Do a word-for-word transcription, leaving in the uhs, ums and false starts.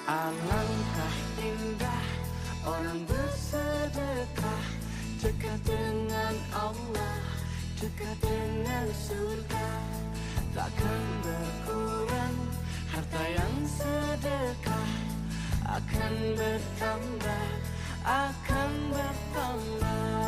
Alangkah indah orang bersedekah, dekat dengan Allah, dekat dengan surga. Takkan berkurang harta yang sedekah, akan bertambah, akan bertambah.